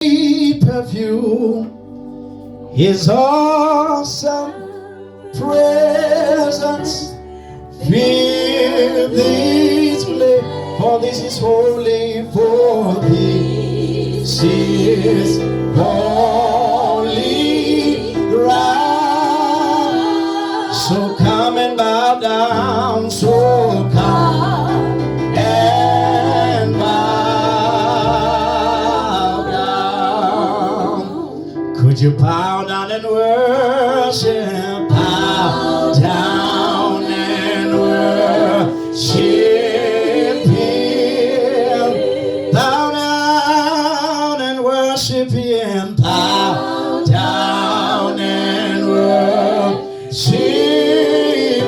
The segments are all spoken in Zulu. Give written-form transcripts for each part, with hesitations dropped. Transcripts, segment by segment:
Perfume, His awesome presence fill this place. For this is holy, for this is holy ground. So come and bow down, so come and bow down. Could you bow down and worship? Bow down and worship Him. Bow down and worship Him. Bow down and worship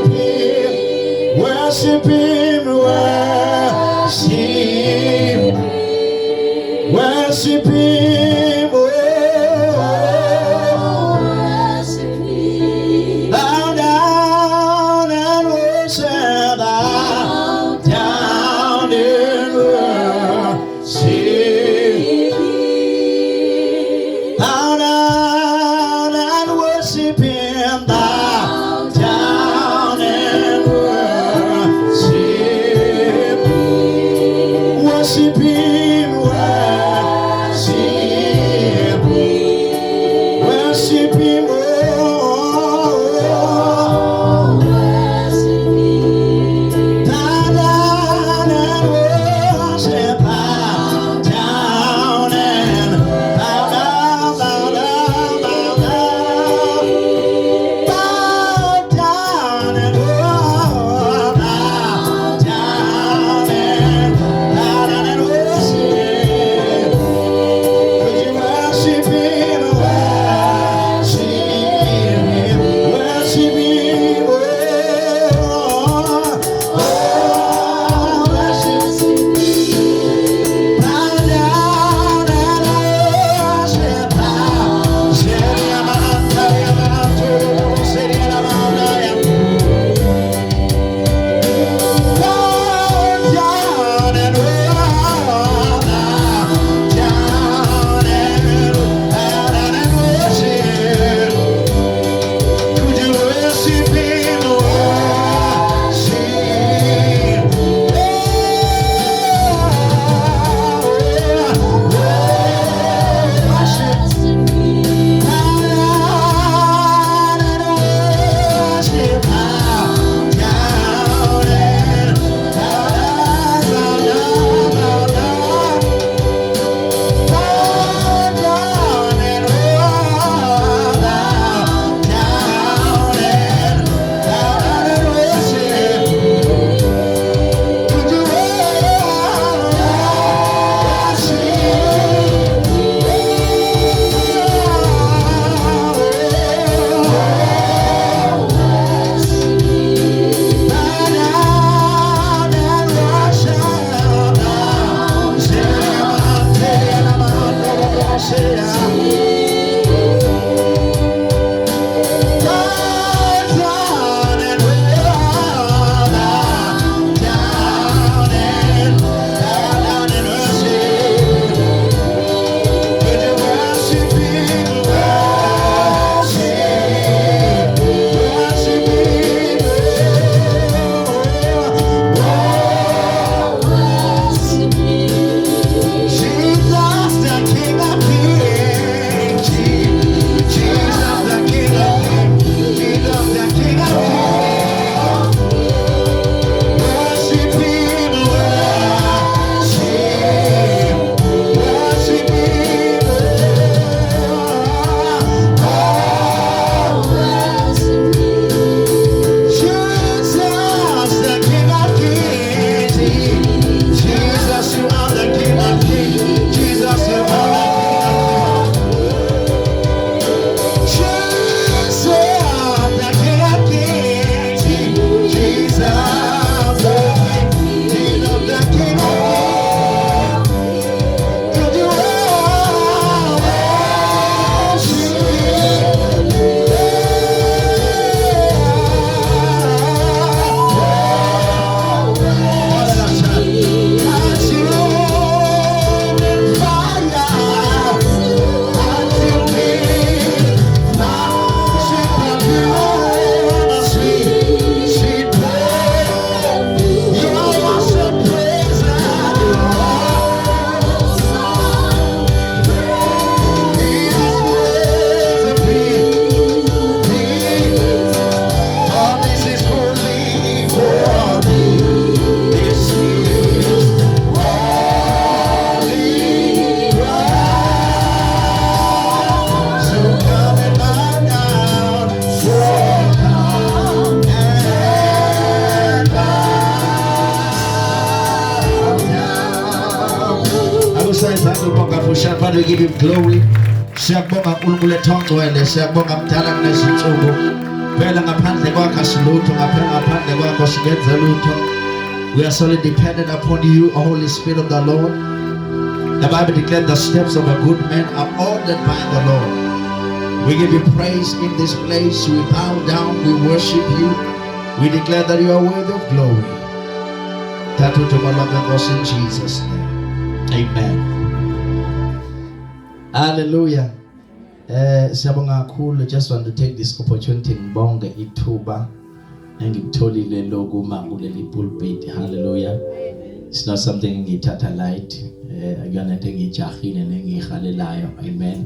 Him. Worship Him. Worship. Worship Him. Oh. Bow down and worship. Bow down and worship. Bow down and worship Him. Bow down and worship. Worship Him. Worship. Worship Him. Oh. Bow down and worship. Bow down and bow down, bow down, bow down. Bow down and oh, bow down and worship. Could you worship Him? Worship Him. Worship Him. Oh, oh, worship. Bow down and worship. Bow. Bow down and bow down and bow down and worship. Could you worship Him? Worship. Worship. Bow down and worship. Bow down and bow down, bow down, bow down. Bow down and bow down and bow down and worship. Could you worship? Bow down and worship. Bow down and bow down and bow down and worship. Could you worship Him? Worship, worship Him. Oh, Jesus, the King of Kings. Somebody give him glory. Siyakubonga uNkulunkulu ethongcwele, siyakubonga mdala kunezinsuku. Phela ngaphandle kwakho asilutho, ngaphandle kwakho singenze lutho. We are solely dependent upon you, Holy Spirit of the Lord. The Bible declared the steps of a good man are ordered by the Lord. We give you praise in this place. We bow down, we worship you. We declare that you are worthy of glory. Thatha udumo lonke Nkosi in Jesus name. Amen. Hallelujah. Siyabonga kakhulu. Just want to take this opportunity ngibonge ithuba engikutholile lokuma kuleli pulpit. Hallelujah. It's not something engiyithatha light. Akuyona into engiyijahile nengiyihalelayo. Amen.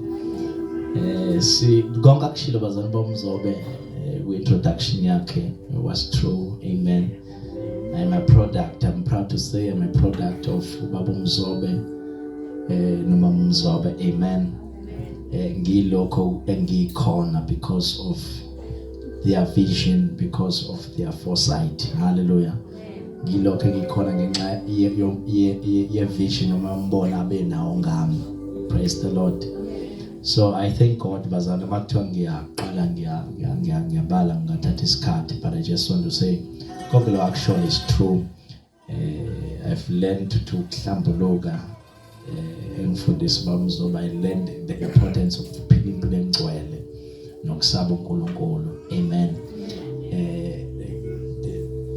Si konke akushilo bazali bomzobe kwi-introduction yakhe was true. Amen. I'm a product. I'm proud to say I'm a product of ubaba uMzobe noma uMzobe. Amen. Ngilokho engikhona because of their vision, because of their foresight. Hallelujah. Ngilokho engikhona ngenxa ye vision noma umbono abenawo ngami. Praise the Lord. So I thank God bazalwane. Makuthiwa ngiyaqala ngiyabala ngingathatha isikhathi, but I just want to say konke lo akushoyo is true. I've learned to kuhlambuluka engifundisa bamzoba. I learned the importance of ukuphila impilo engcwele nokusaba uNkulunkulu. Amen.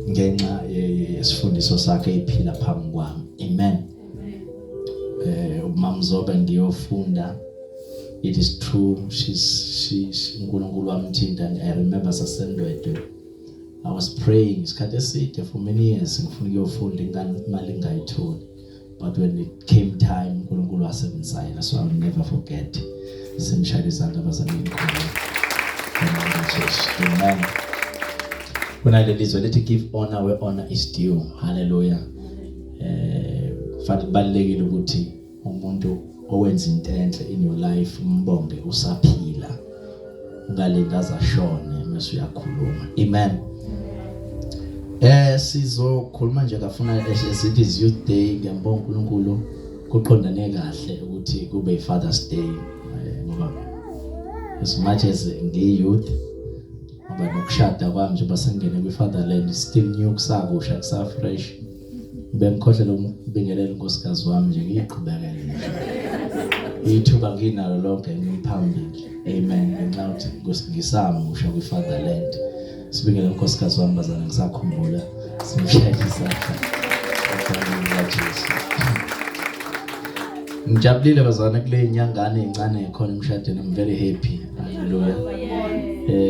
Ngenxa yesifundiso sakhe ephila phambi kwami. Amen. Umamzobe ngiyofunda. It is true, she's she uNkulunkulu wamthinta. I remember sasendwedwe, I was praying isikhathi eside, for many years, ngifuna ukuyofunda ingane, imali ngayitholi, but when it came time uNkulunkulu wasebenzisa yena, so I'll never forget. Simshayele izandla abazalwane enkulu. Amen. Kunaleli zwe lethi give honor where honor is due. Hallelujah. Kufanele, kubalekile ukuthi umuntu owenza into enhle in your life umbonge usaphila, ungalindi azashone mase uyakhuluma. Amen. Sizokhuluma nje kafuna esithi is Youth Day. Ngiyambonga uNkulunkulu, kuqondane kahle ukuthi kube iFather's Day, ngoba as much as ngiyi-youth, ngoba nokushada kwami nje basengene kwi-fatherland, still new, kusakusha, kusa-fresh. Bengikhohlele ukubingelela unkosikazi wami nje, ngiyiqhubekele nje ithuba nginalo lonke ngimphambili. Amen. Ngenxa yokuthi ngisamusha kwi-fatherland, sibingele unkosikazi wami bazana, ngisakhumbula, simshayele isandla egameni likaJesu. Ngijabulile bazana kule inyangane ezincane khona emshadweni. I'm very happy. Hallelujah.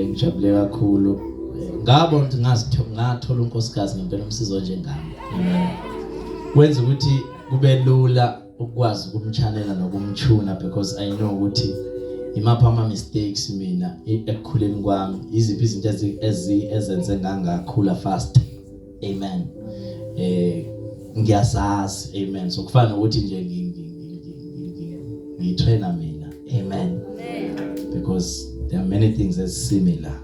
Ngijabule kakhulu. Ngabona ukuthi ngathola unkosikazi ngempela umsizo njengami. Amen. Wenza ukuthi kube lula ukwazi ukumchanela nokumchuna because I know ukuthi imaphi ama mistakes mina ekukhuleni kwami, iziphi izinto ezenze ngangakhula fast. Amen. Ngiyazazi. Amen. So kufana nokuthi nje ngiyitrainer mina. Amen. Because there are many things as similar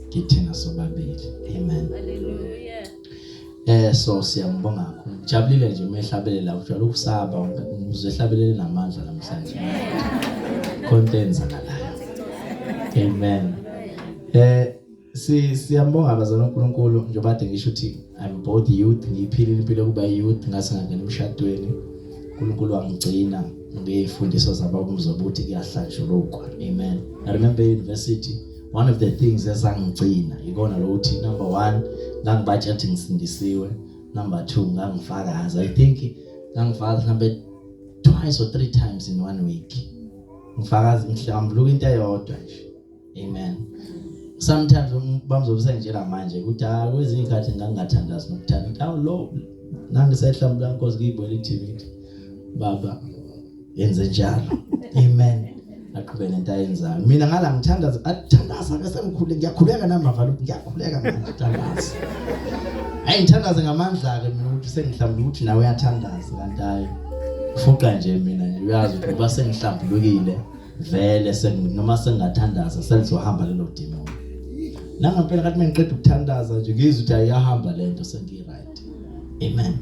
kithina sobabili. Amen. Hallelujah. So siyambonga kakhulu. Jabulile nje mehlabelela, ujwayele ukusaba, uzehlabelele namandla namhlanje. Khonto enzakalayo. Amen. Si siyambonga bazalwane uNkulunkulu njengoba kade ngisho ukuthi I'm both youth, ngiyiphilile impilo yokuba youth, ngase ngangena emshadweni. uNkulunkulu wangigcina ngezifundiso zababumzoba ukuthi kuyahlanjulukwa. Amen. I remember university, one of the things ezangigcina ikona lokuthi number 1 ngangibatsha ukuthi ngisindisiwe, number 2 ngangifakaza. I think ngangifakaza mhlambe twice or three times in one week, ngifakaza ngihlambuluka into eyodwa nje. Amen. Sometimes bamzobe sengitshela manje ukuthi ah, kwezinye izikhathi ngangingathandazi nokuthanda ukuthi awu lo nangisehlambuluka Nkosi ngiyibona ithini, ngithi baba yenze njalo. Amen. Aqhubeke nento ayenzayo. Mina ngala ngithandaza, athandaza bese ngikhule, ngiyakhuleka nami mavala ukuthi ngiyakhuleka manje, thandaza. Hayi, ngithandaze ngamandla ke mina ukuthi sengihlambuluka, ukuthi nawe uyathandaza, kanti hayi, fuqa nje mina nje uyazi ukuthi ngoba sengihlambulukile vele noma sengingathandaza selizohamba lelo demon. Nangempela kathi mengiqeda ukuthandaza nje ngizwe ukuthi ayahamba lento, sengi right. Amen.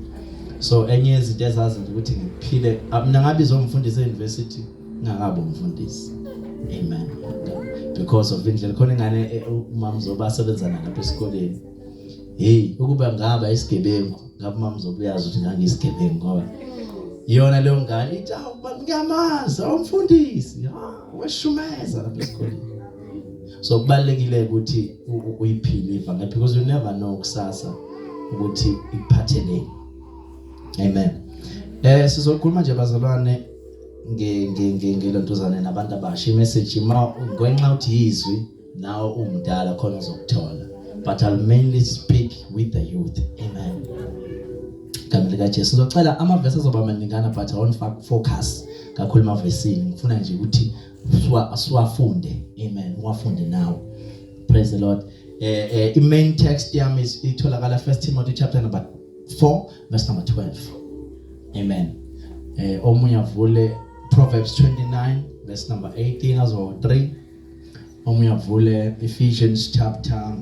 So enye yezinto ezazenza ukuthi ngiphile, mina ngabizwa umfundisi e-university ngingakabi umfundisi. Amen. Because of indlela khona ingane umama uzoba asebenza lapha esikoleni. Hey, ukuba ngaba isigebengu, ngabe umama uzobe uyazi ukuthi ngangisigebengu, ngoba iyona leyo ngane ithi, awu ngiyamazi, awumfundisi, weshumeza lapha esikoleni. So kubalekile ukuthi uyiphile ivangeli, because you never know kusasa ukuthi ikuphatheleni. Amen. Sizokhuluma nje bazalwane nge nge nge ngelontuzane nabantu abasha, imessage ma ngenxa uthi izwi nawe umdala khona uzokuthola, but I'll mainly speak with the youth. Amen. Igama lika Jesu. Ngizocela amavesi azoba maningana, but I won't focus kakhulu emavesini. Ngifuna nje ukuthi siwafunde. Amen. Uwafunde nawe. Praise the Lord. I main text yami is itholakala 1 Timothy chapter number 4 verse number 12. Amen. Omunye avule Proverbs 29 verse number 18 azo 3. Omunye avule Ephesians chapter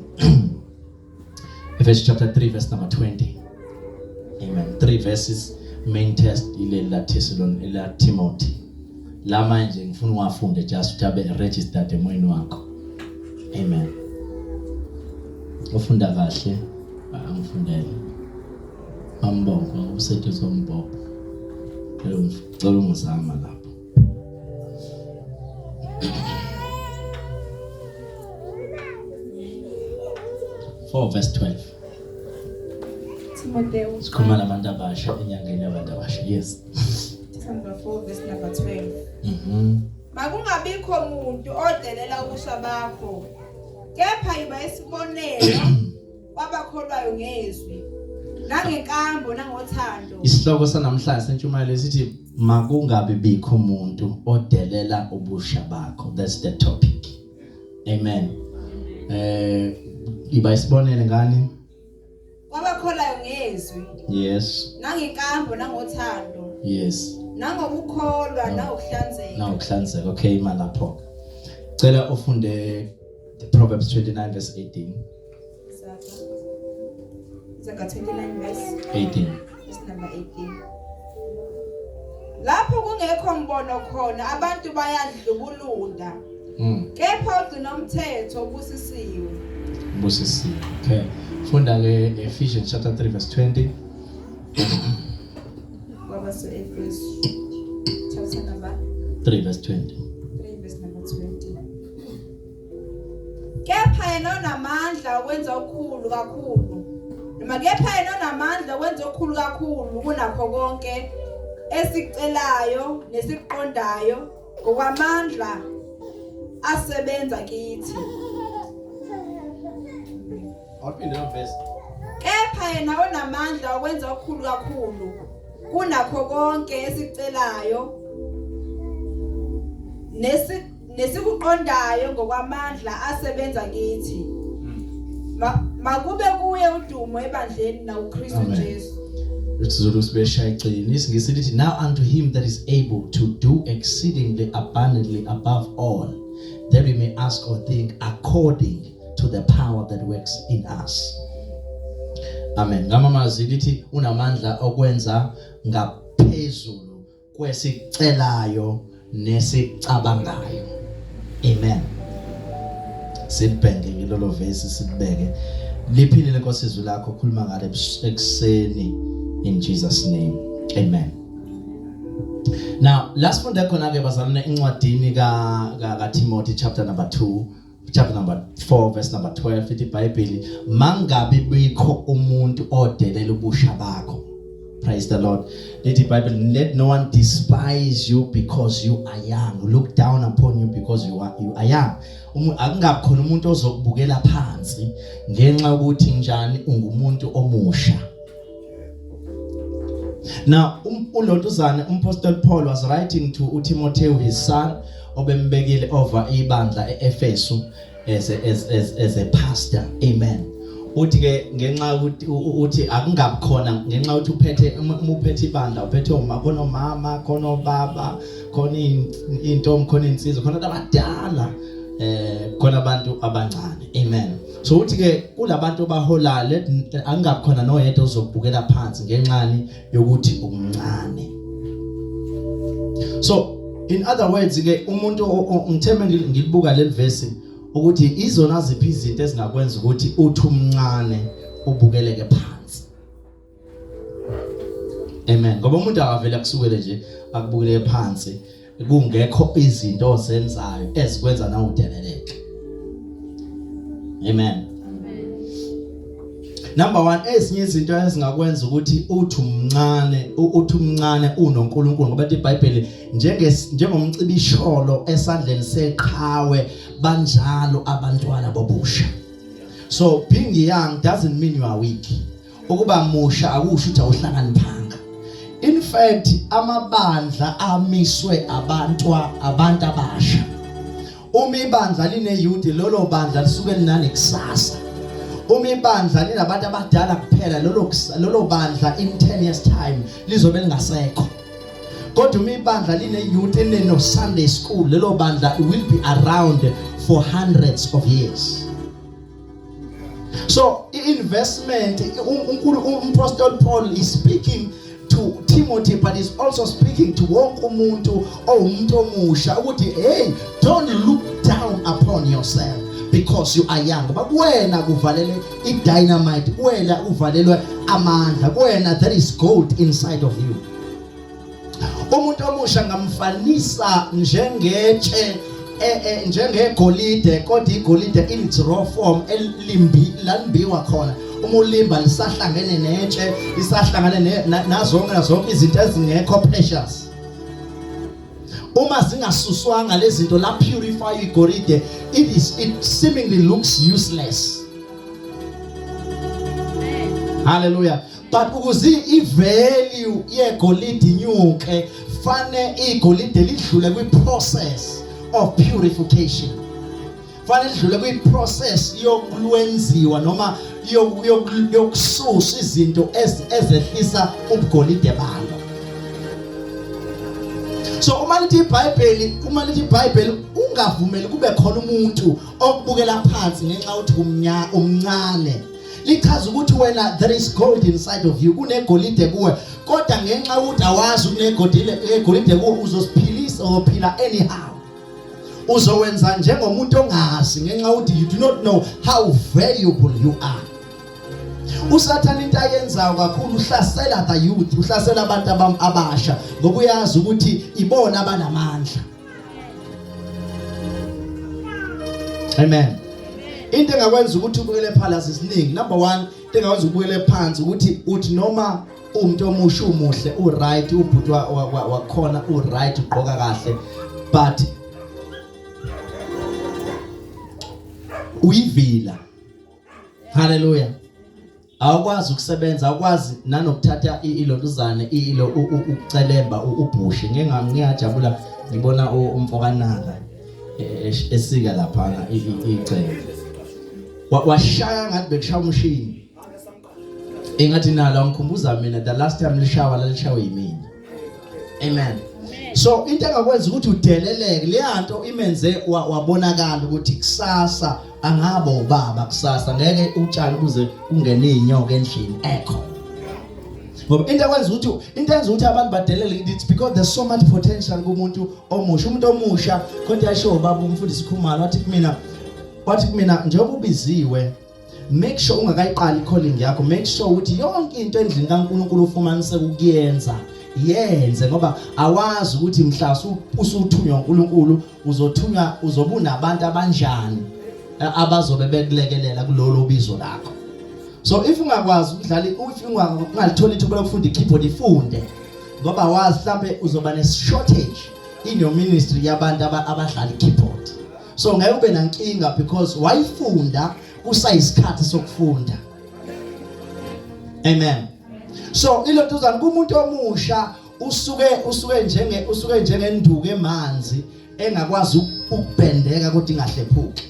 Ephesians chapter 3 verse number 20. Amen. Three verses, main text ile la Thessalonians, la Timothy. La manje ngifuna uwafunde just ukuthi abe registered emoyeni wakho. Amen. Ufunda kahle angifundele. Mambongo useduze umbhobho. Ngicela ungizama lapho. 4 verse 12. Timotheo. Sikhuluma nabantu abasha enyangeni yabantu abasha. Yes. Number 4 verse number 12. Makungabikho umuntu odelela ubusha bakho, kepha yiba isibonelo kwabakholwayo ngezwi nangenkambo nangothando. Isihloko sanamhlanje sentshumayelo sithi makungabi bikho umuntu odelela ubusha bakho. That's the topic. Amen. Iba isibonele ngani? Kwabakholayo ngezwi. Yes. Nangenkambo nangothando. Yes. Nangokukholwa nangokuhlanzeka. Nangokuhlanzeka. Okay, ima lapho. Cela ufunde Proverbs 29 verse 18. Zaga 29 verse 18. Verse number 18. Lapho kungekho mbono khona abantu bayadlubulunda. Kepha ugcina umthetho ubusisiwe. Ubusisiwe. Okay. Funda ke Ephesians chapter 3 verse 20. Kwabase Efesu chapter number 3 verse 20. 3 verse number 20. Kepha yena onamandla okwenza okukhulu kakhulu. Noma kepha yena onamandla okwenza okukhulu kakhulu kunakho konke esicelayo nesiqondayo ngokwamandla asebenza kithi. Awuphinde lo verse. Kepha yena onamandla okwenza okukhulu kakhulu kunakho konke esicelayo nesikuqondayo ngokwamandla asebenza kithi. Makube kuye udumo ebandleni nakuKristu Jesu. isiZulu sibeshaya eceleni. IsiNgisi lithi, now unto him that is able to do exceedingly abundantly above all that we may ask or think, according to the power that works in us. Amen. Ngamamazwi lithi unamandla okwenza ngaphezulu kwesicelayo nesicabangayo. Amen. Sibheke ngilolo verse, sibeke liphilile Nkosi izwi lakho, khuluma ngale ekuseni in Jesus name. Amen. Now lasifunde khona ke bazalwane encwadini ka Timothy chapter number 2 chapter number 4 verse number 12, ithi iBhayibheli mangabe bikho umuntu odelela ubusha bakho. Praise the Lord. Lithi iBhayibheli, let no one despise you because you are young, look down upon you because you are young. Akungabi khona umuntu ozokubukela phansi ngenxa yokuthi njani ungumuntu omusha. Now uLontuzane uMpostoli Paul was writing to uTimothy his son obembekile over ibandla eEfesu as a pastor. Amen. Uthi ke ngenxa ukuthi uthi akungabi khona ngenxa ukuthi uphethe uma uphethe ibandla uphethe uma khona omama khona obaba khona intombi khona insizwa khona abadala khona abantu abancane. Amen. So uthi ke kulabantu abahola angakhona noyedwa ozokubukela phansi ngenxani yokuthi umncane. So in other words ke, umuntu ngitheme ngilibuka leli verse ukuthi izona ziphi izinto ezingakwenza ukuthi uthi umncane ubukeleke phansi. Amen. Ngoba umuntu akavele akusukele nje akubukele phansi kungekho izinto ozenzayo ezikwenza nawe udeleleke. Amen. Number 1, ezinye izinto ezingakwenza ukuthi uthi umncane unoNkulunkulu, ngoba iBhayibheli njengomcibisholo esandleni seqhawe, banjalo abantwana bobusha. So being young doesn't mean you are weak. Ukuba musha akusho ukuthi awuhlakaniphanga. In fact, amabandla amiswe abantu abasha. Uma ibandla line youth, lolo bandla lisuke linane kusasa. Uma ibandla linabantu abadala kuphela, lolo bandla in 10 years time lizobe lingasekho. Kodwa uma ibandla line youth, line Sunday school, lelo bandla will be around for hundreds of years. So i-investment, uNkulu uMpostoli Paul is speaking to Timothy, but he's also speaking to wonke umuntu owumuntu omusha ukuthi, hey, don't look down upon yourself because you are young. Bakuwena kuvalele i-dynamite, kuwena kuvalelwe amandla, kuwena there is gold inside of you. Umuntu omusha ngamfanisa njengetshe, njengegolide, kodwa igolide in its raw form elimbi lalimbiwa khona, uma ulimba lisahlangene netshe, lisahlangane nazonke nazonke izinto ezingekho precious. Uma zingasuswanga lezi zinto la purify igolide, it seemingly looks useless. Hallelujah. But ukuze ivalue yegolide inyuke, fane igolide lidlule kwi process of purification, fanele lidlule kwi process yokulwenziwa noma yokususa izinto ezehlisa ubugolide balo. So uma lithi iBhayibheli ungavumeli kube khona umuntu okubukela phansi ngenxa uthi umncane, lichaza ukuthi wena there is gold inside of you, kunegolide kuwe, kodwa ngenxa ukuthi awazi kunegolide egolide kuwe, uzosiphilisa, uzophila anyhow, uzowenza njengomuntu ongazi ngenxa ukuthi you do not know how valuable you are. USathane into ayenzayo kakhulu, uhlasela the youth, uhlasela abantu abasha ngoba uyazi ukuthi ibona abanamandla. Amen. Into engakwenza ukuthi ubukele phansi isiningi. Number 1, into engakwenza ubukele phansi ukuthi uthi noma umuntu omusha umuhle, uright, ubhuti wakhona uright, ugqoka kahle, but uyivila. Hallelujah. Awukwazi ukusebenza, awukwazi nanokuthatha ilontuzane ilo ukucelemba ubhushi. Ngiyajabula ngibona umfokanaka esika laphana icembe, washaya ngathi bekushaya umshini, engathi nalo ngikhumbuza mina the last time lishawa, lalishawe yimina. Amen. So into engakwenza ukuthi udeleleke, leyanto imenze wabonakala ukuthi kusasa angaba ubaba, kusasa ngeke utshani kuze kungene inyoka endlini ekho, ngoba into enza ukuthi abantu badelele, it's because there's so much potential kumuntu omusha. Umuntu omusha, kodwa yasho ubaba umfundisi Khumalo, wathi kumina njengoba ubiziwe, make sure ungakayiqali calling yakho, make sure ukuthi yonke into endlini kaNkuluNkulu ufumanise ukuyenza, yenze, ngoba awazi ukuthi mhla usuthunywa uNkulunkulu, uzothunywa uzoba unabantu abanjani abazobe bekulekelela kulolo bizo lakho. So if ungakwazi ukudlala, if ungalithola ithuba lokufunda i-keyboard, ifunde, ngoba wazi mhlambe uzoba ne shortage in your ministry yabantu abadlala i-keyboard. So ngeke ube nankinga because wayifunda kusayisikhathi sokufunda. Amen. So ilontuzana kumuntu omusha usuke njengenduku emanzi engakwazi ukubhendeka kodwa ingahlephuki.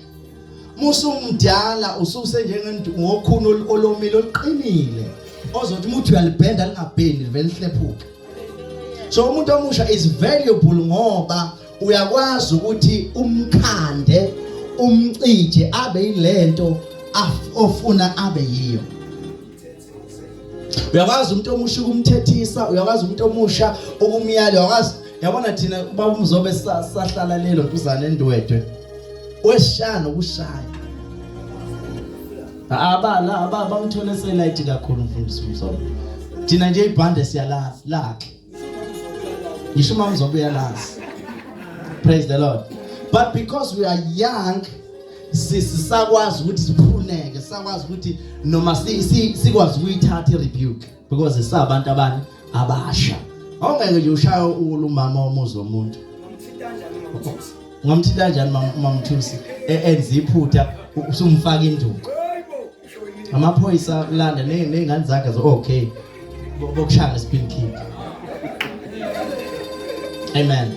Musumdala ususe njengenduku ngokhuni olomile oluqinile, ozothi umuthi uyalibhenda lingabhendi, livele lihlephuke. So umuntu omusha is valuable ngoba uyakwazi ukuthi umkhande, umcije abe yilento. Ofuna abe yiyo. Uyakwazi umuntu omusha ukumthethisa, uyakwazi umuntu omusha ukumyala, uyakwazi. Yabona thina ubaba uMzobe sahlala lelo ntuzana eNdwedwe, wesishaya nokushaya abala aba bamthole selight kakhulu mfundisi uMzobe. Thina nje ibhande siyalazi lakhe, ngisho uma uMzobe uyalazi. Praise the Lord. But because we are young, sisakwazi ukuthi siphuneke, sakwazi ukuthi noma sikwazi ukuyithatha i-rebuke because sabantu abani abasha. Awungeke nje ushaya ulumama womuzi womuntu. Ungamthinta kanjani mamthusi enza iphutha, usumfaka induku, amaphoyisa kulanda ney'ngane zakhe zo okay bokushaya nge-spin kick. Amen.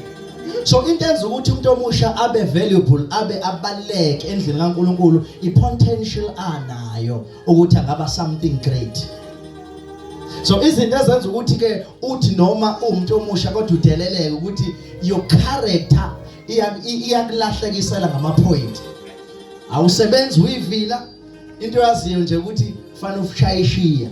So into enza ukuthi umuntu omusha abe valuable, abe abaleke endlini kaNkuluNkulu, i-potential anayo ukuthi angaba something great. So izinto ezenza ukuthi ke uthi noma umuntu omusha kodwa udeleleke, ukuthi your character iyakulahlekisela ngama-point. Awusebenzi, uyivila, into yaziyo nje ukuthi fanele ushaye ishiya,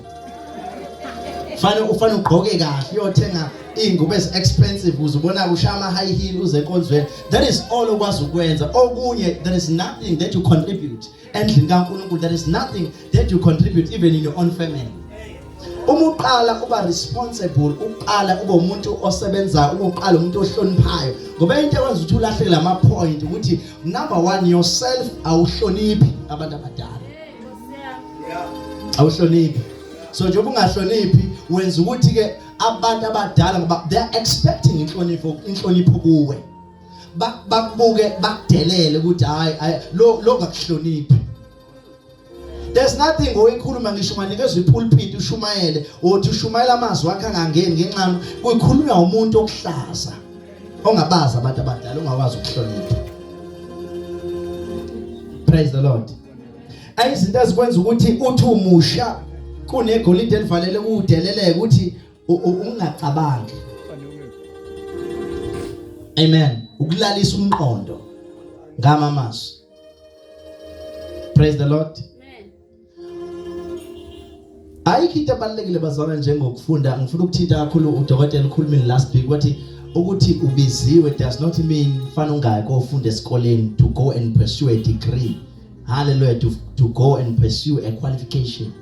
fanele ufane ugqoke kahle, uyothenga iy'ngubo ezi-expensive ukuze ubona ushaya ama-high heel uze enkonzweni. That is all okwazi ukwenza. Okunye, there is nothing that you contribute endlini kaNkulunkulu. There is nothing that you contribute even in your own family. Uma uqala uba responsible, uqala ube umuntu osebenzayo, uma uqala umuntu ohloniphayo, ngoba into ekwenza ukuthi ulahleke lama point ukuthi number 1, yourself, awuhloniphi abantu abadala, awuhloniphi. So njengoba ungahloniphi, wenza ukuthi ke abantu abadala, ngoba they are expecting inhlonipho kuwe, bakubuke bakudelele ukuthi hayi lo lo ngakuhloniphi. There's nothing oyikhuluma, ngisho unganikezwa ipulpit ushumayele, uthi ushumayela amazwi akhe angangeni ngenxa kuyikhulunywa umuntu okuhlaza, ongabazi abantu abadala, ongakwazi ukuhlonipha. Praise the Lord. Ayizinto ezikwenza ukuthi uthi umusha kunegolide elivalele udeleleke ukuthi ungacabangi. Amen. Ukulalisa umqondo ngama amazwi. Praise the Lord. Ayikho into ebalulekile bazalwane njengokufunda. Ngifuna ukuthinta kakhulu udokotela ukhulumile last week, wathi ukuthi ubiziwe does not mean fanele ungayi kofunda esikoleni, to go and pursue a degree. Hallelujah. To go and pursue a qualification.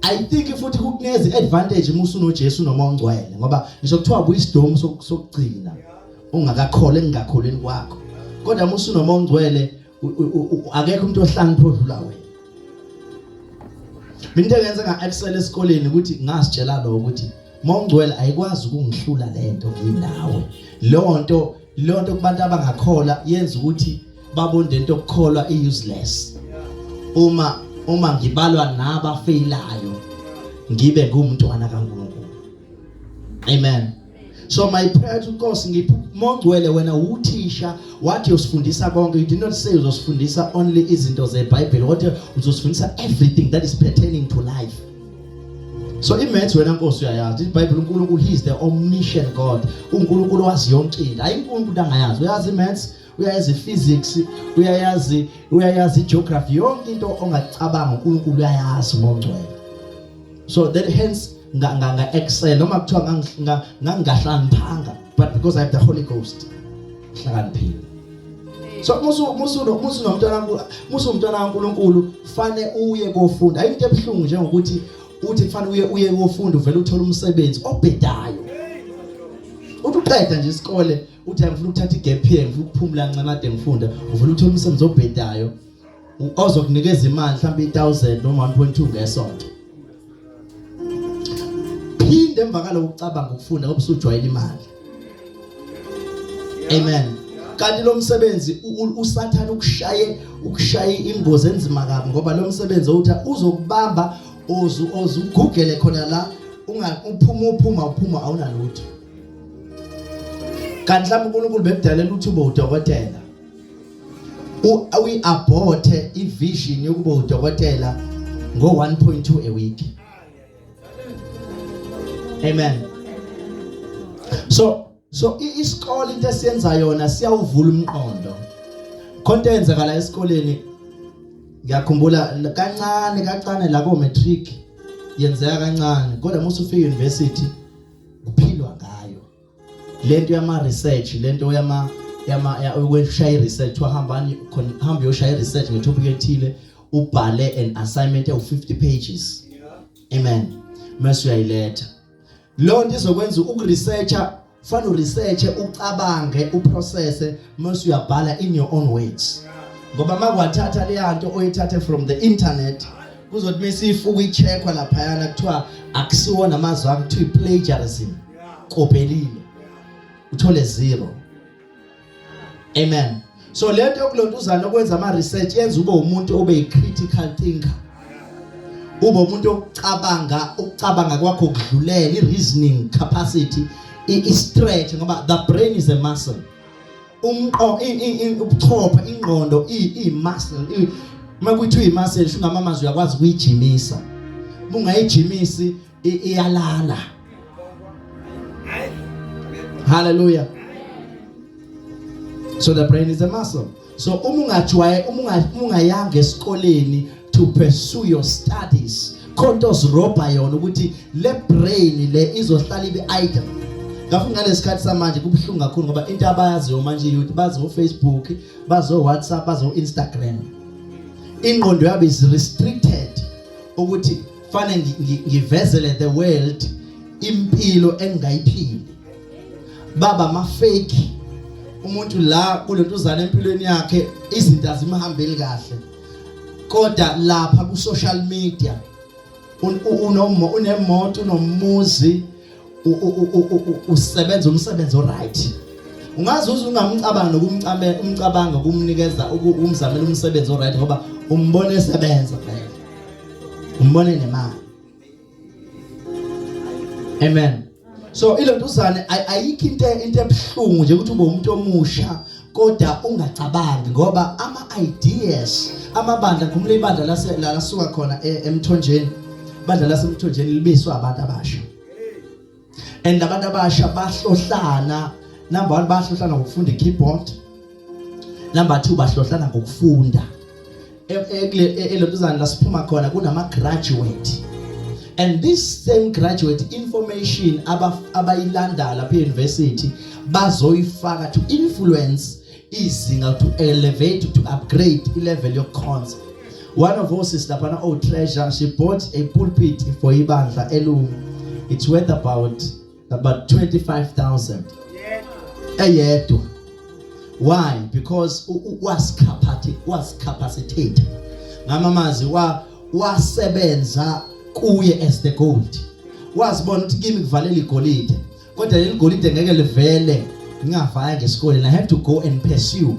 I think futhi kukunikeza advantage uma usunoJesu noma ongcwele, ngoba ngisho kuthiwa kuyisidomu sokugcina ungakakholwa engingakholweni kwakho, kodwa uma usunoma ongcwele, akekho umuntu ohlakaniphe odlula wena. Mina into engenza nga-excel esikoleni ukuthi ngasitshela lo ukuthi mongcwele ayikwazi ukungihlula lento nginawe. Leyo nto kubantu abangakholwa yenza ukuthi babonde into okukholwa i-useless uma ngibalwa nabafeyilayo ngibe ngumntwana kaNkulunkulu. Amen. So my prayer to Nkosi, ngiphi mongcwele, wena uthisha, wathi uyosifundisa konke. You did not say uzosifundisa only izinto zeBhayibheli, kodwa uzosifundisa everything that is pertaining to life. So imaths wena Nkosi uyayazi, iBhayibheli uNkulunkulu, he is the omniscient God, uNkulunkulu wazi yonke into. Hayi, uNkulunkulu angayazi, uyazi imaths, uyayazi physics, uyayazi geography, yonke into ongacabanga uNkulunkulu uyayazi ngongcwele. So that hence nga nga, nga excel noma kuthiwa ngangingahlaniphanga, but because I have the Holy Ghost, hlakaniphile. So musu nomntwana, musu umntwana kaNkulunkulu, fane uye kofunda. Ayinto ebuhlungu njengokuthi uthi kufanele uye kofunda, uvele uthola umsebenzi obhedayo. Uthi uqeda nje isikole, uthi ngifuna ukuthatha igap year, ngifuna ukuphumula kancane ade ngifunda, uvele uthola umsebenzi obhedayo ozokunikeza imali mhlawumbe i1000 noma 1.2 ngesonto. Phinde emva kaloko ucabanga ukufunda ngoba usujwayele imali. Amen. Kanti lo msebenzi uSathane ukushaye ingozi enzima kabi, ngoba lo msebenzi uthi uzokubamba ozu ozugugele khona la, unga uphuma uphuma uphuma awunalutho. Kanti mhlawumbe uNkulunkulu bekudalela ukuthi ube udokotela, uyi-aborte ivision yokuba udokotela ngo-1.2 a week. Amen. So isikole into esiyenza yona siyawuvula umqondo. Khonto eyenzakala esikoleni. Ngiyakhumbula kancane kancane la ko matric yenzeka kancane, kodwa uma usufika university kuphilwa ngayo lento yama research, lento yama yama yokushaya research. Wahamba hamba uyoshaya research ngetopic ethile, ubhale an assignment ewu 50 pages. Amen. Mase uyayiletha lo nto izokwenza ukuresearcha, fanele uresearche, ucabange, uprocesse, mase uyabhala in your own words, ngoba makwathatha leyanto oyithathe from the internet, kuzothi mesifuka icheckwa laphayana, kuthiwa akusiwona amazwi akho, kuthiwa plagiarism, kopelile, uthole zero. Amen. So lento yokulontuzana okwenza ama research yenza ube umuntu obe critical thinker, ube umuntu ocabanga, ukucabanga kwakho kudlulela, i-reasoning capacity i-stretch, ngoba the brain is a muscle. Umqo ubuchopho, ingqondo i-muscle. Uma kuthiwa i-muscle, sho ngamamazwi uyakwazi ukuyijimisa. Uma ungayijimisi iyalala. Hallelujah. So the brain is a muscle. So uma ungajwaye, uma ungayanga esikoleni to pursue your studies, khonto ozirobha yona ukuthi le brain le izohlala ibe idle. Ngafuna ngalesikhathi samanje kubuhlungu kakhulu, ngoba into abayaziyo manje youth, bazo Facebook, bazo WhatsApp, bazo Instagram. Ingqondo yabo is restricted ukuthi fanele ngivezele the world impilo engingayiphili. Baba ama fake umuntu la kulontuzana empilweni yakhe izinto azimhambeli kahle, kodwa lapha ku social media unemoto, unomuzi, usebenza umsebenzi oright. Ungaze uze ungamcabanga nokumcamela, umcabanga ukumnikeza, ukumzamela umsebenzi oright, ngoba umbone esebenza vele, umbone nemali. Amen. So ilontuzane ayikho into ebuhlungu nje ukuthi ube umuntu omusha kodwa ungacabangi, ngoba ama ideas amabandla, ngumle ibandla lase la lasuka khona emthonjeni, ibandla lasemthonjeni libiswa abantu abasha, and abantu abasha bahlohlana. Number 1, bahlohlana ngokufunda i-keyboard. Number 2, bahlohlana ngokufunda. Elontuzana lasiphuma khona kunama graduate, and this same graduate information abayilanda lapha e-university bazoyifaka to influence izinga, to elevate, to upgrade i-level yokukhonza. One of us is laphana, oh treasure, she bought a pulpit for ibandla elungu. It's worth about 25,000 eyedwa. Why? Because was capacitate ngamamazi wa wasebenza kuye as the gold. Wazibona ukuthi kimi kuvalela igolide, kodwa leli golide ngeke livele ngingavaya ngesikoleni. I have to go and pursue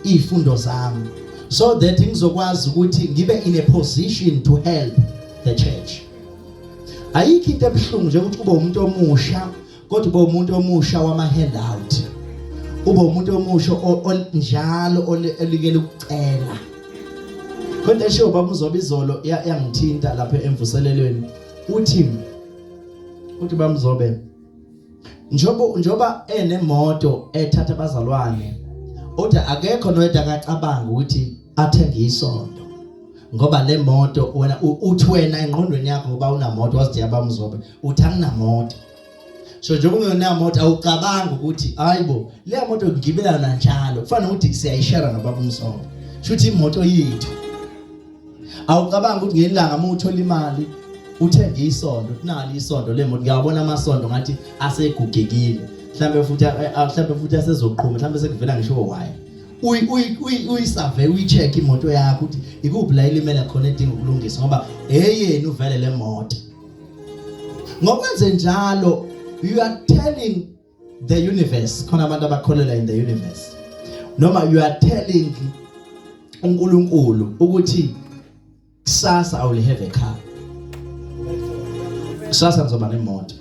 izifundo zami so that ngizokwazi ukuthi ngibe in a position to help the church. Ayikho into ebuhlungu nje ukuthi ube umuntu omusha kodwa ube umuntu omusha wama handout, ube umuntu omusha njalo olikela ukucela. Kodwa eshiwo baba uzoba izolo yangithinta lapha emvuselelweni, uthi bamzobe njoba enemoto ethatha abazalwane, uthi akekho noyedwa akacabanga ukuthi athenge isonto, ngoba le moto wena uthi wena engqondweni yakho, ngoba unamoto, wazithi yabamzobe uthi anginamoto. So njengoba ungenamoto awucabanga ukuthi hayibo, le moto ngigibela njalo, kufanele ukuthi siyayishare nobaba umzobe, shuthi imoto yethu. Awucabanga ukuthi ngelanga uma uthola imali uthenge isondo, kunali isondo lemoto. Ngiyabona amasondo ngathi asegugekile, mhlambe futhi asezoqhuma, mhlambe sekuvela ngisho why uyisurvey, uyi-check imoto yakho ukuthi ikuphi la ilimele khona edinga ukulungiswa, ngoba eyenu vele le moto. Ngokwenze njalo you are telling the universe, khona abantu abakholelwa in the universe, noma you are telling uNkulunkulu ukuthi kusasa I will have a car, kusasa ngizoba nemoto,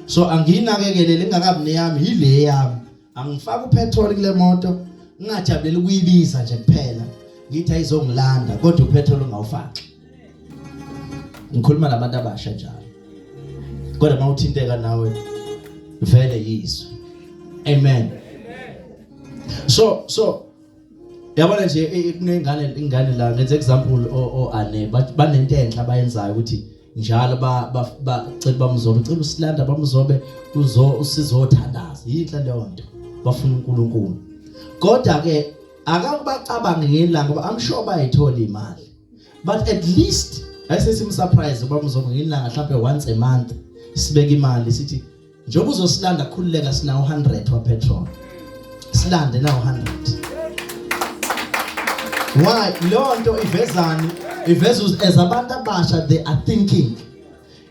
so angiyinakekele lengakabi neyami, yile yami, angifaka upetrol kule moto, ngingajabuleli ukuyibiza nje kuphela, ngithi ayizongilanda, kodwa upetrol ungawufaki. Ngikhuluma nabantu abasha njalo, kodwa mawuthinteka nawe vele yizwe. Amen. So Yabona nje kunengane ingane la ngenze example o ane banento enhle abayenzayo ukuthi njalo ba bacela bamzobe cela usilanda bamzobe uzo usizothandaza yinhle leyo nto bafuna uNkulunkulu kodwa ke akakubacabangi ngelanga ngoba I'm sure bayithola imali but at least ayisesim surprise bamzobe ngelanga mhlawumbe once a month sibeke imali sithi njengoba uzosilanda khululeka sinawo 100 wa petrol silande nawo 100 why leyo nto ivezani iveza as abantu abasha they are thinking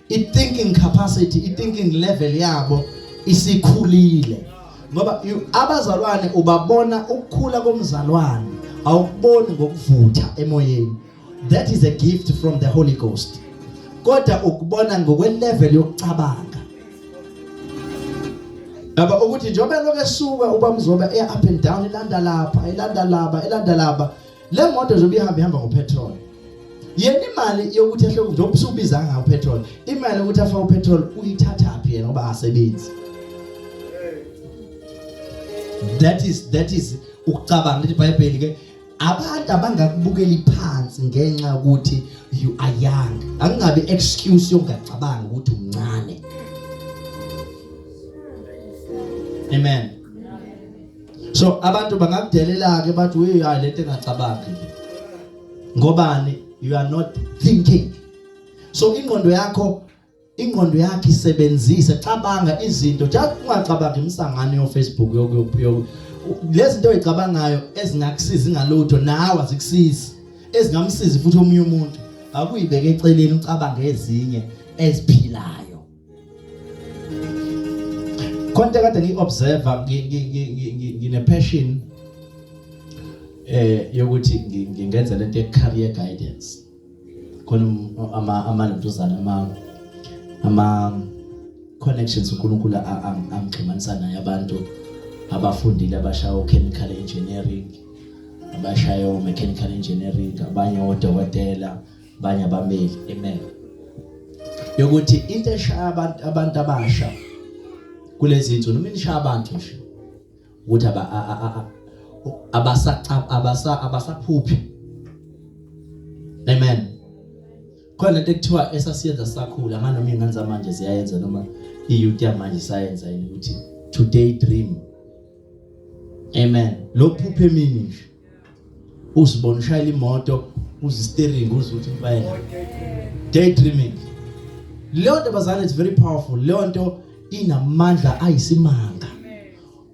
i thinking capacity i thinking level yabo isikhulile ngoba abazalwane ubabona ukukhula komzalwane awukuboni ngokuvutha emoyeni that is a gift from the Holy Ghost kodwa ukubona ngokwelevel yokucabanga yaba ukuthi njengoba lokho esuka ubamzoba eya up and down ilanda lapha ilanda laba ilanda laba le moto njengoba ihamba ihamba ngopetrol yena imali yokuthi ehle njengoba usubiza ngayo petrol imali yokuthi afake upetrol uyithatha phi yena ngoba asebenzi that is ukucabanga lithi iBhayibheli ke abantu abangakubukeli phansi ngenxa ukuthi you are young akungabi excuse yokungacabangi ukuthi umncane amen so abantu bangakudelela ke bathi we hayi lento engacabangi ngobani you are not thinking so ingqondo yakho ingqondo yakhe isebenzise cabanga izinto just ungacabangi imisangano yo Facebook yokuyo lezi zinto oyicabangayo ezingakusiza ngalutho nawe azikusizi ezingamsizi futhi omunye umuntu akuyibeke eceleni ucabange ezinye eziphilayo konke kade ngi-observer ngine passion eh yokuthi ngingenza lento ye career guidance khona ama amalentuzana ama ama connections uNkulunkulu angixhumanisa naye abantu abafundile abashaya chemical engineering abashaya mechanical engineering abanye odokotela abanye abameli amen yokuthi into eshaya abantu abantu abasha kulezi zinto noma inishaya abantu nje ukuthi aba abasa abasaphuphi amen khona lento ekuthiwa esasiyenza sakhula nganoma ingane zamanje ziyayenza noma i-youth yamanje sayenza yini ukuthi today dream amen lokuphupha emini nje uzibona ushayela imoto uzi steering uze uthi impela daydreaming leyo nto bazalwane it's very powerful leyo nto inamandla ayisimanga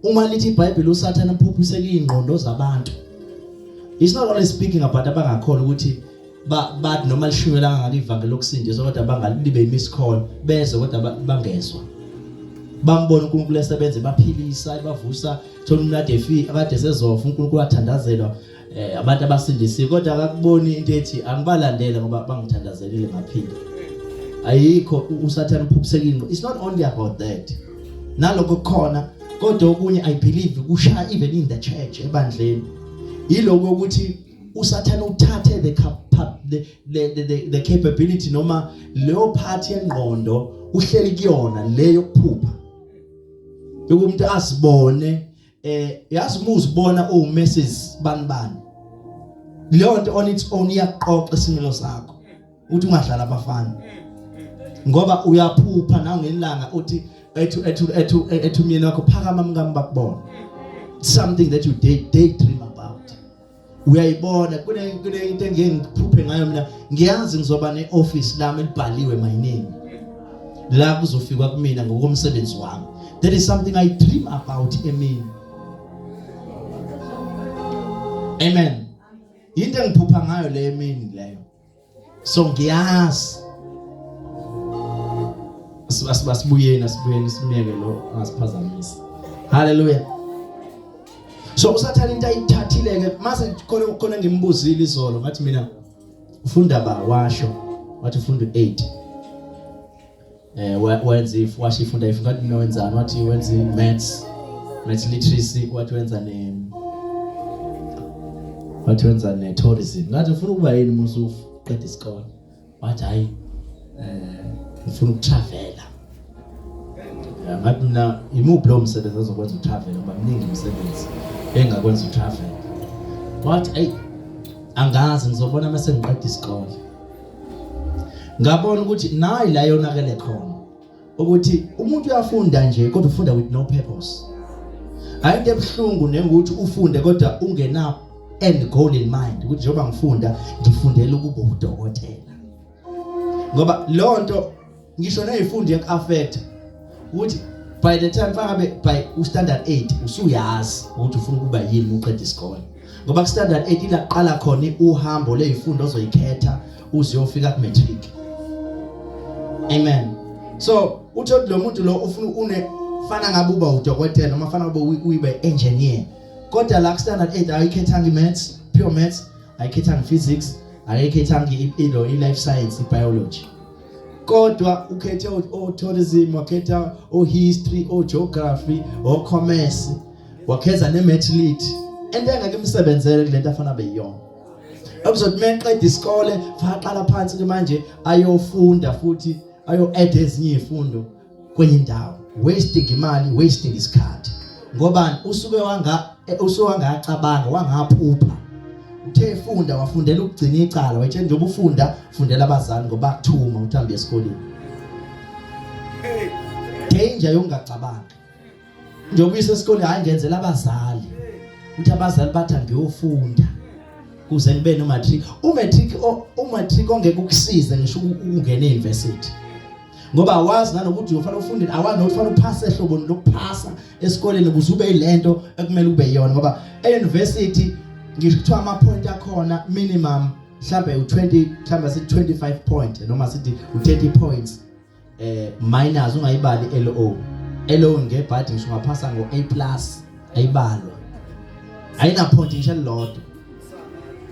uma lithi iBhayibheli uSathane uphuphiseka izingqondo zabantu it's not only speaking about abangakholwa ukuthi bathi noma lishunyelanga ngalo ivangeli lokusindiswa kodwa bangalibe miss call bezwe kodwa bangezwa bambona uNkulunkulu esebenza baphilisa bavusa thola umuntu ade efi akade sezofa uNkulunkulu athandazelwa eh, abantu abasindisiwe kodwa akakuboni into ethi angibalandele ngoba bangithandazelile ngaphila ayikho usathane uphuphisekile it's not only about that nalokho kukhona kodwa okunye i believe kushaya even in the church ebandleni yiloko ukuthi usathane uthathe the the the the, the capability noma leyo part yengqondo uhleli kuyona le yokuphupha yokumuntu asibone eh yazi uma uzibona uwu Mrs bani bani leyo nto on its own iyaqoqa isimilo sakho uthi ungadlala abafana ngoba uyaphupha nawe ngelanga uthi ethu ethu ethu ethu myeni wakho phakama mkami bakubona something that you day daydream about uyayibona kune kune into engeke ngiphuphe ngayo mina ngiyazi ngizoba neoffice lami elibhaliwe my name la kuzofikwa kumina ngokomsebenzi wami that is something i dream about emini amen into engiphupha ngayo le emini leyo so ngiyazi asibuyeni asibuyeni simyeke lo angasiphazamisi haleluya so usathane into ayithathile ke mase khona khona ngimbuzile izolo ngathi mina ufunda ba washo wathi ufunda u8 eh wenza if washo ifunda if ngathi mina wenzani wathi wenza maths maths literacy wathi wenza ne wathi wenza ne tourism ngathi ufuna ukuba yini uma usuqeda isikole wathi hayi eh ngifuna ukutravela ngathi mina imuphi lo msebenzi ozokwenza utravel ngoba mningi umsebenzi engakwenza utravel Wathi, "Ey, angazi, ngizobona mase ngiqeda isikole." Ngabona ukuthi nayi la yonakele khona, ukuthi umuntu uyafunda nje kodwa ufunda with no purpose. Ayinto ebuhlungu nengukuthi ufunde kodwa ungena end goal in mind, ukuthi njengoba ngifunda ngifundela ukuba udokotela, ngoba lonto ngisho nezifundo yaku-affect ukuthi by the time fangabe by u-standard 8 usuyazi ukuthi ufuna ukuba yini uqeda isikole, ngoba ku standard 8 ila qala khona uhambo lezifundo ozoyikhetha uze uyofika ku matric. Amen. So uthi lo muntu lo ufuna une fana ngabe uba udokotela noma fana ube uyibe engineer, kodwa la ku standard 8 ayikhethanga i-maths, pure maths, ayikhethanga physics, ayikhethanga ilo i-life science, i-biology, kodwa ukhethe o-tourism, wakhetha o-history, o-geography, o-commerce, wakhetha ne-math lit, into engeke imsebenzele kulento afana beyiyona. Okuzothi meqeda isikole faqala phansi ke manje ayofunda futhi ayo add ezinye izifundo kwenye indawo, wasting imali, wasting isikhathi, ngoba usuke wanga usuke wangacabanga, wangaphupha. Uthe efunda wafundela ukugcina icala, wayetshela njengoba ufunda fundela abazali ngoba kuthuma uthi hambe esikoleni. Danger yokungacabanga. Njengoba uyise esikoleni, hayi, ngenzela abazali, uthi abazali bathi angiyofunda kuze ngibe no matric, umatric, umatric ongeke ukusize ngisho ukungena e-university, ngoba awazi nanokuthi uyofanele ufunde, awazi nokuthi ufanele uphase ehloboni lokuphasa esikoleni ukuze ube yilento ekumele ube yiyona, ngoba e-university ngisho kuthiwa ama-point akhona minimum mhlambe u20, mhlambe sithi 25 point noma sithi u30 points, minus ungayibali LO. LO ngebhadi, ngisho ungaphasa ngo A+ ayibalwa, ayina point ngisho elilodwa.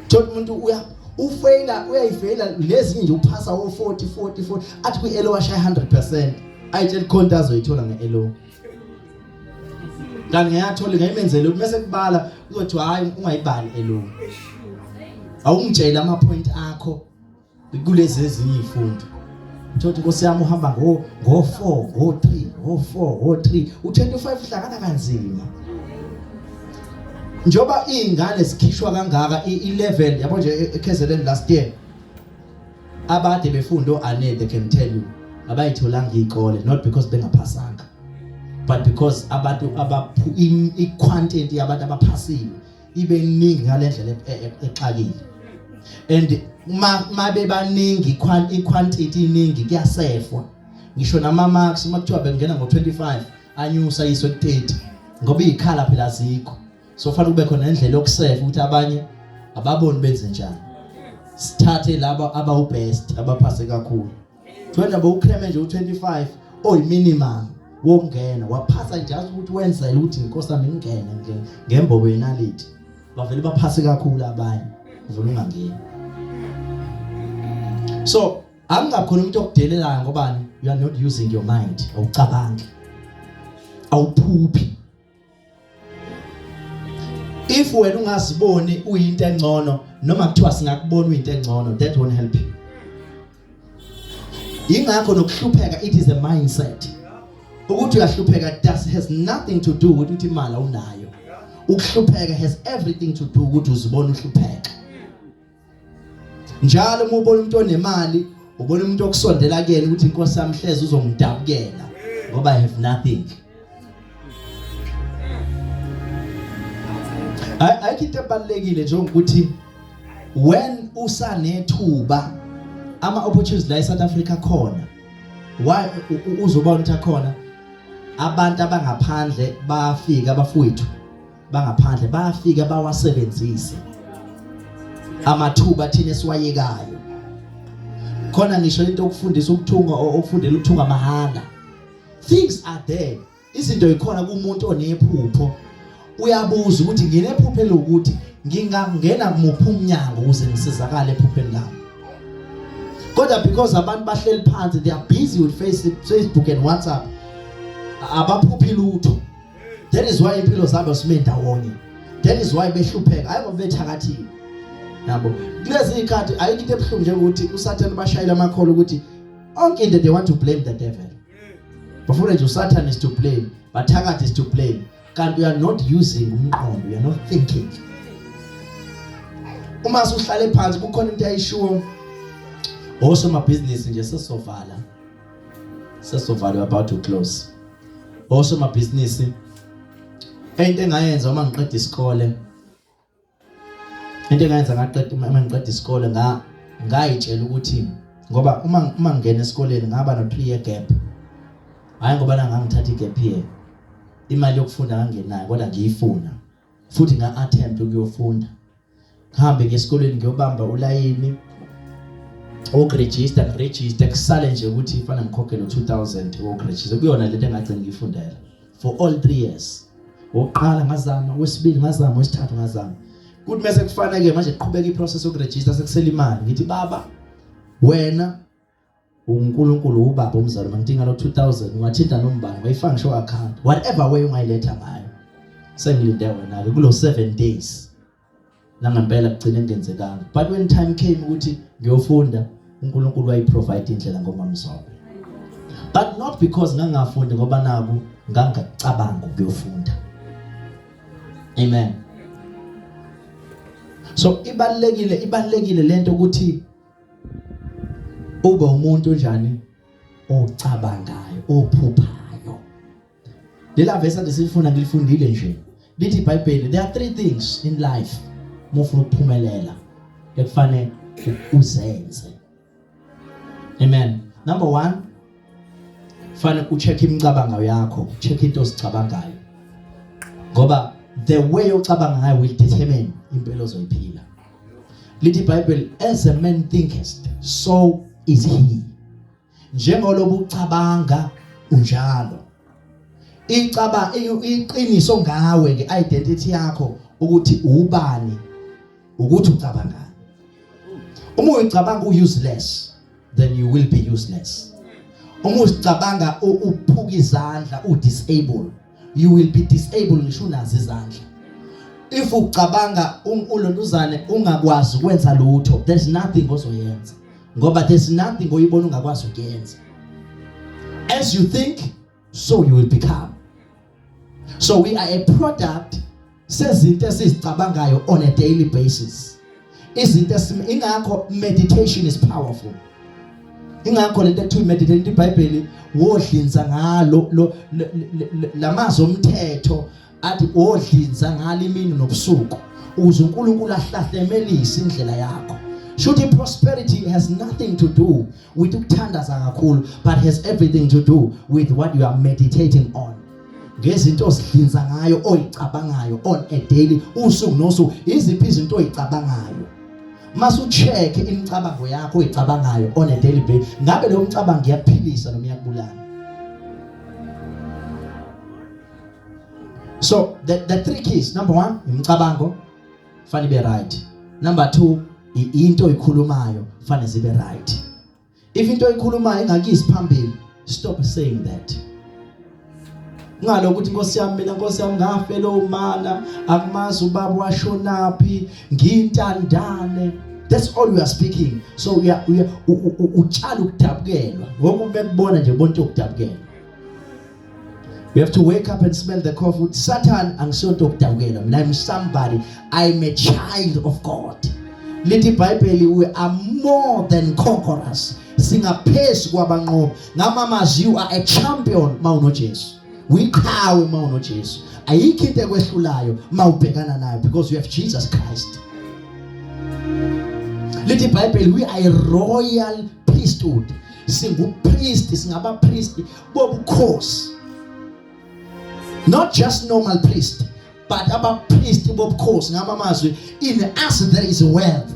Thola umuntu uya ufeyila, uyayifeyila lezi nje, uphasa wo 40 40 40, athi kwi LO washaya 100%, ayitshela ikhonto azoyithola nge LO, kanti ngiyathola ngayimenzele ukuthi mase kubala uzothiwa, "Hayi, ungayibali LO, awungitshela ama point akho kulezi ezinye izifundo." Thothi Nkosi yami uhamba ngo 4, ngo 3, ngo 4, ngo 3, u25 uhlangana kanzima. Njoba izingane zikhishwa kangaka i-level yabo nje eKZN last year, abade befunda o-ane, they can tell you, abayitholanga izikole, not because bengaphasanga but because abantu abaphu i-quantity yabantu abaphasile ibe ningi ngalendlela exakile, and mabe baningi, i-quantity iningi, kuyasefwa ngisho nama marks. Uma kuthiwa bengena ngo25, anyusa yiswe ku30, ngoba izikhala phela azikho, so fanele kube khona indlela yokusefa ukuthi abanye ababoni benze njani, sithathe laba abawu best, abaphase kakhulu. Wena bowucreme nje u25 oyiminimum wokungena, waphasa nje ukuthi wenzele ukuthi inkosi yami ingene nje ngembobo yenaliti, bavele baphase kakhulu abanye, uvela ungangeni. So angingakhona umuntu okudelelayo, ngobani? You are not using your mind, awucabangi, awuphuphi. If wena ungaziboni uyinto engcono, noma kuthiwa singakubona uyinto engcono, that won't help you. Ingakho nokuhlupheka, it is a mindset. Ukuthi uyahlupheka does has nothing to do with ukuthi imali awunayo. Ukuhlupheka has everything to do ukuthi uzibona uhlupheka. Njalo uma ubona umuntu onemali, ubona umuntu okusondela kuyena ukuthi inkosi yami hleze uzongidabukela ngoba I have nothing. Ayikho into ebalekile njengokuthi when usanethuba, ama opportunities la eSouth Africa khona, why uzobona ukuthi akhona abantu abangaphandle bayafika, abafowethu bangaphandle bayafika bawasebenzise amathuba thina esiwayekayo khona. Ngisho into okufundisa ukuthunga, okufundela ukuthunga mahhala, things are there, izinto ikhona kumuntu onephupho. Uyabuza ukuthi nginephupho elokuthi ngingangena kumuphi umnyango ukuze ngisizakale ephupheni lami, kodwa because abantu bahleli phansi, they are busy with Facebook and WhatsApp, abaphuphi lutho. That is why impilo zabo sime ndawonye, that is why behlupheka, hayi ngoba bethakathile yabo. Kulezi ikhathi ayikho into ebuhlungu njengokuthi uSathane bashayela amakholo ukuthi onke into they want to blame the devil, bafuna nje uSathane is to blame, bathakathi is to blame, kanti you are not using umqondo, you are not thinking. Uma usuhlale phansi kukhona into ayishiwo osomabhizinisi nje, sesovala, sesovala, about to close. Osomabhizinisi, into engayenza uma ngiqeda isikole, into engayenza ngaqeda, uma ngiqeda isikole, ngayitshela ukuthi ngoba uma ngingena esikoleni ngaba no 3 year gap. Hayi, ngoba la ngangithatha igap year, imali yokufunda ngangenayo, kodwa ngiyifuna futhi nga-attempt ukuyofunda. Ngihambe ngesikoleni, ngiyobamba ulayini wokuregister, ngiregister, kusale nje ukuthi fanele ngikhokhele u-2000 wokuregister kuyona lento engagcina ngiyifundela for all 3 years. Wokuqala ngazama, wesibili ngazama, wesithathu ngazama. Kuthi mase kufanele manje kuqhubeka iprocess yokuregister, sekusela imali, ngithi, "Baba, wena uNkulunkulu, ubaba umzali, ngidinga lo 2000, ungathinta nombani, wayifaka ngisho account, whatever way ungayiletha ngayo, sengilinde wena ke kulo 7 days." Nangempela kugcine kungenzekanga, but when time came ukuthi ngiyofunda, uNkulunkulu wayiprovide indlela ngomamzobe, but not because ngangafundi, ngoba naku ngangacabanga ukuyofunda. Amen. So ibalulekile lento ukuthi ube umuntu onjani, ocabangayo, ophuphayo. Lela verse ade silifuna, ngilifundile nje, lithi iBhayibheli, there are three things in life mufuna ukuphumelela ekufanele uzenze. Amen. Number 1, fanele ucheck imicabango yakho, check into ozicabangayo, ngoba the way ocabanga ngayo will determine impilo ozoyiphila. Lithi iBhayibheli, "As a man thinkest, so is he." Njengolobu ucabanga unjalo. Icaba iqiniso ngawe, ngeidentity yakho, ukuthi ubani, ukuthi ucabangani. Uma uyicabanga useless, then you will be useless. Uma usicabanga uphuka izandla, udisable, you will be disabled ngisho unazo izandla. If ucabanga ulontuzane ungakwazi ukwenza lutho, there's nothing ozoyenza, ngoba there's nothing oyibona ungakwazi ukuyenza. As you think, so you will become. So we are a product sezinto esizicabangayo on a daily basis, izinto ingakho meditation is powerful. Ingakho lento ekuthiwa meditate, iBhayibheli wodlinza ngalo lo lamazwi omthetho athi wodlinza ngalo imini nobusuku ukuze uNkulunkulu ahlahlemelise indlela yakho. Shuthi prosperity has nothing to do with ukuthandaza kakhulu, but has everything to do with what you are meditating on, ngezinto ozidlinza ngayo, oyicabangayo on a daily, usuku nosuku. Iziphi izinto oyicabangayo? Mase ucheck imicabango yakho oyicabangayo on a daily basis, ngabe leyo mcabango iyaphilisa noma iyakubulala? So the three keys: number 1, imicabango fanele ibe right; number 2, into oyikhulumayo fanele zibe right. If into oyikhulumayo ingakuyisi phambili, stop saying that. Ngalo ukuthi, "Nkosi yami, mina, Nkosi yami, ngafela umana, akumazi ubaba washonaphi, ngintandane," that's all we are speaking. So uya utshala ukudabukelwa, ngoba uma kubona nje bonke ukudabukelwa. We have to wake up and smell the coffee. Satan, angisonto ukudabukelwa mina. I'm somebody, I'm a child of God. Lithi iBhayibheli, we are more than conquerors, singaphezulu kwabanqobi. Ngamamazwi, you are a champion mawunoJesu, uyiqhawe mawunoJesu. Ayikho into ekwehlulayo mawubhekana nayo, because you have Jesus Christ. Lithi iBhayibheli, we are a royal priesthood, singupriest, singaba priest bobukhosi, not just normal priest, but abapriest bobukhosi. Ngamamazwi, in us there is wealth,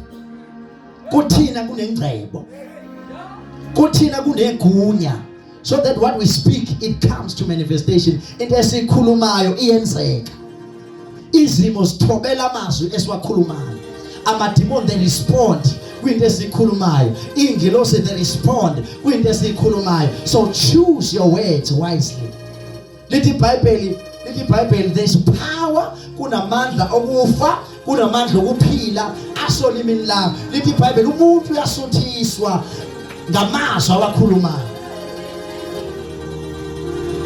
kuthina kunengcebo, kuthina kunegunya, so that what we speak, it comes to manifestation. Into esikhulumayo iyenzeka, izimo zithobela amazwi esiwakhulumayo. Amademon, they respond kwinto esikhulumayo, ingilosi, they respond kwinto esikhulumayo. So choose your words wisely. Lithi iBhayibheli, there's power, kunamandla okufa, kunamandla okuphila asolimini lakho. Lithi iBhayibheli, umuntu uyasuthiswa ngamazwi awakhulumayo.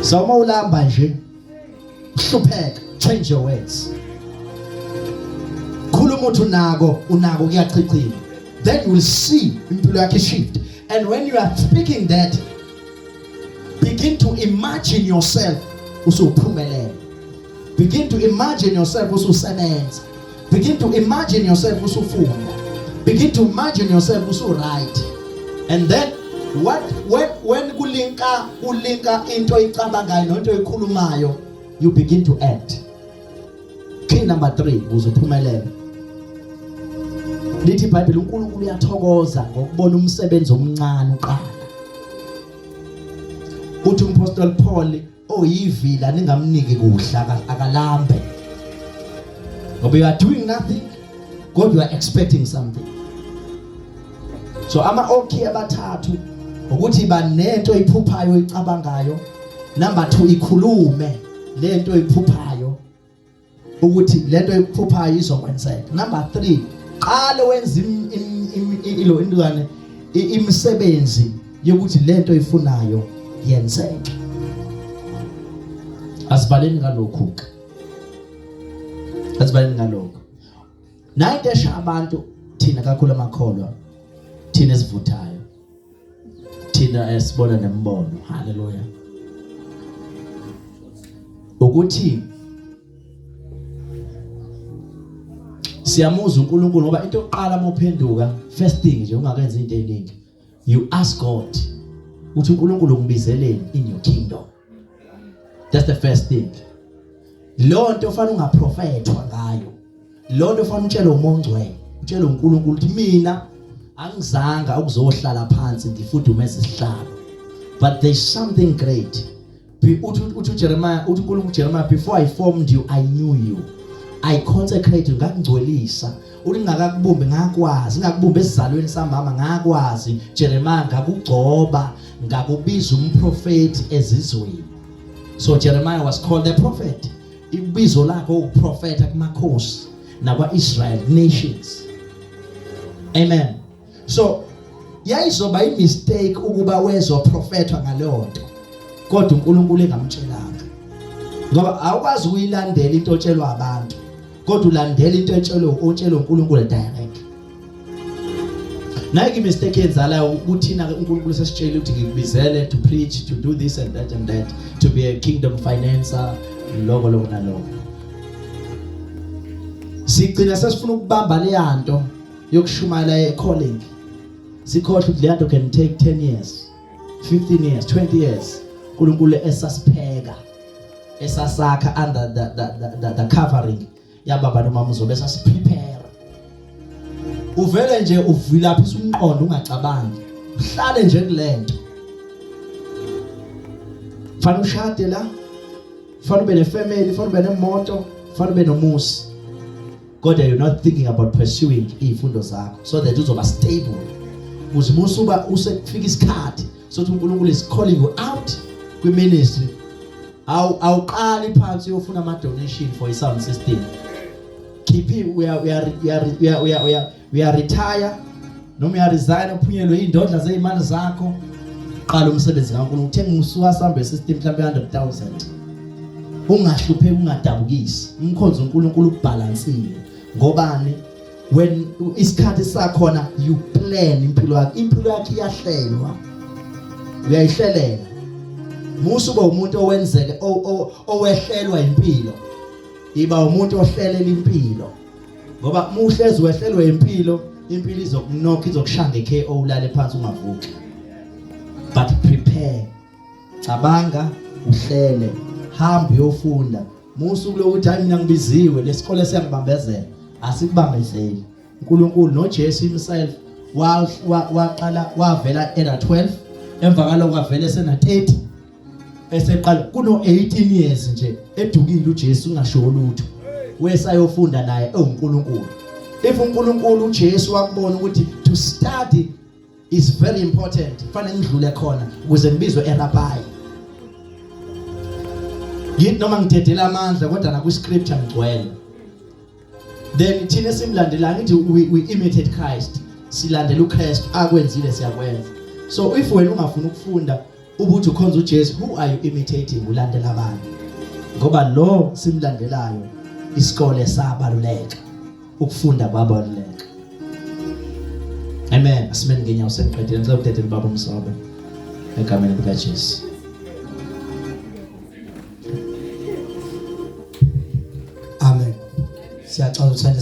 So uma ulamba nje, hlupheka, change your words. Khuluma. Ukhuluma uthi unako, unako kuyachichima. Then you will see impilo yakhe shift. And when you are speaking that, begin to imagine yourself usuphumelela. Begin to imagine yourself ususebenza. Begin to imagine yourself usufunda. Begin to imagine yourself usu right. And then what when kulinka into oyicabangayo nento oyikhulumayo, you begin to act. Key number 3 ukuze uphumelele. Lithi iBhayibheli uNkulunkulu uyathokoza ngokubona umsebenzi omncane uqala. Uthi uMpostoli Paul oyivila ningamniki kudla akalambe. Ngoba you are doing nothing, God, you are expecting something. So ama okay abathathu ukuthi banento iphuphayo icabangayo. Number 2, ikhulume lento iphuphayo ukuthi lento ekuphuphayo izokwenzeka. Number 3, qale wenze ilo intwana imisebenzi yokuthi lento ifunayo yenzeke. Asibaleni ngalokhu ke, asibaleni ngalokhu. Nayi into esha abantu thina kakhulu amakholwa, thina esivuthayo, thina esibona nembono, haleluya, ukuthi siyamuzwa uNkulunkulu. Ngoba into yokuqala uma uphenduka, first thing nje ungakenzi into eningi, you ask God uthi uNkulunkulu ungibizeleni in your kingdom. That's the first thing. Lo nto fanele ungaprofethwa ngayo, lo nto fanele utshele uMoya oNgcwele, utshele uNkulunkulu ukuthi mina angizanga ukuzohlala phansi ngifudumeze isihlalo, but there's something great. Uthi uJeremiah, uthi uNkulunkulu Jeremiah, before I formed you I knew you, I consecrated you, ngakungcwelisa. Uthi ngingakakubumbi ngakwazi, ngingakubumbi esizalweni samama ngakwazi Jeremiah, ngakugcoba, ngakubiza umprofeti ezizweni. So Jeremiah was called the prophet. Ibizo lakho ukuprofeta kumakhosi nakwa-Israel nations. Amen. So yayizoba imistake ukuba wezoprofethwa ngaleyo nto kodwa uNkulunkulu engamtshelanga, ngoba awukwazi ukuyilandela into otshelwa abantu, kodwa ulandela into etshelwe otshelwe uNkulunkulu direct. Nayi mistake yenzalayo ukuthina ke uNkulunkulu sesitshela ukuthi ngikubizele to preach, to do this and that and that, to be a kingdom financer, lokho lokho nalokho. Sigcina sesifuna ukubamba leyanto yokushumayela e-calling, sikhohle ukuthi leyanto can take 10 years, 15 years, 20 years uNkulunkulu esasipheka, esasakha under the covering yababa nomama, uzobe sasiprepare. Uvele nje uvilaphisa umqondo, ungacabangi, uhlale nje kulento. Fanele ushade la, fanele ube nefamily, fanele ube nemoto, fanele ube nomuzi, kodwa you're not thinking about pursuing izifundo zakho so that uzoba stable ukuze musuba usekufika isikhathi sokuthi uNkulunkulu is calling you out kwi-ministry, awuqali phansi uyofuna ama donation for i sound system. Khiphi uya uya uya uya uya uya uya retire noma uya resign, uphunyelwe indodla zezimali zakho, qala umsebenzi kaNkulunkulu, uthenga usuka sambe system mhlawumbe 100,000, ungahlupheki, ungadabukisi, umkhonzo uNkulunkulu ubalansile. Ngobani? When isikhathi sakhona, you plan impilo yakho, impilo yakho iyahlelwa, uyayihlelela. Musu uba umuntu owenzeke owehlelwa impilo, iba umuntu ohlelela impilo, ngoba muhlezi wehlelwe impilo, impilo izokunokha, izokushaya nge-KO, ulale phansi ungavuki. But prepare, cabanga, uhlele, hamba uyofunda. Musu kulokuthi hayi mina ngibiziwe, lesikole siyangibambezela. Asikubambezeli. uNkulunkulu noJesu himself waqala wavela ena 12, emva kaloko wavela esena 30, eseqala kuno 18 years nje edukile uJesu, ungasho lutho, wesayofunda naye ewuNkulunkulu. If uNkulunkulu uJesu wakubona ukuthi to study is very important, fanele ngidlule khona ukuze ngibizwe erabai, ngithi noma ngidedela amandla kodwa na kwi-scripture ngigcwele. Then thina simlandela, ngithi we imitate Christ, silandela uChrist, akwenzile siyakwenza. So if wena ungafuni ukufunda ubuthi ukhonza uJesu, who are you imitating? Ulandela abantu? Ngoba lo simlandelayo isikole sabaluleka. Ukufunda kwabaluleka. Amen. Asimeni ngenyawo, sengiqedile. Ngicela udedele baba uMsobe egameni lika Jesu. Amen. Siyacela uthande.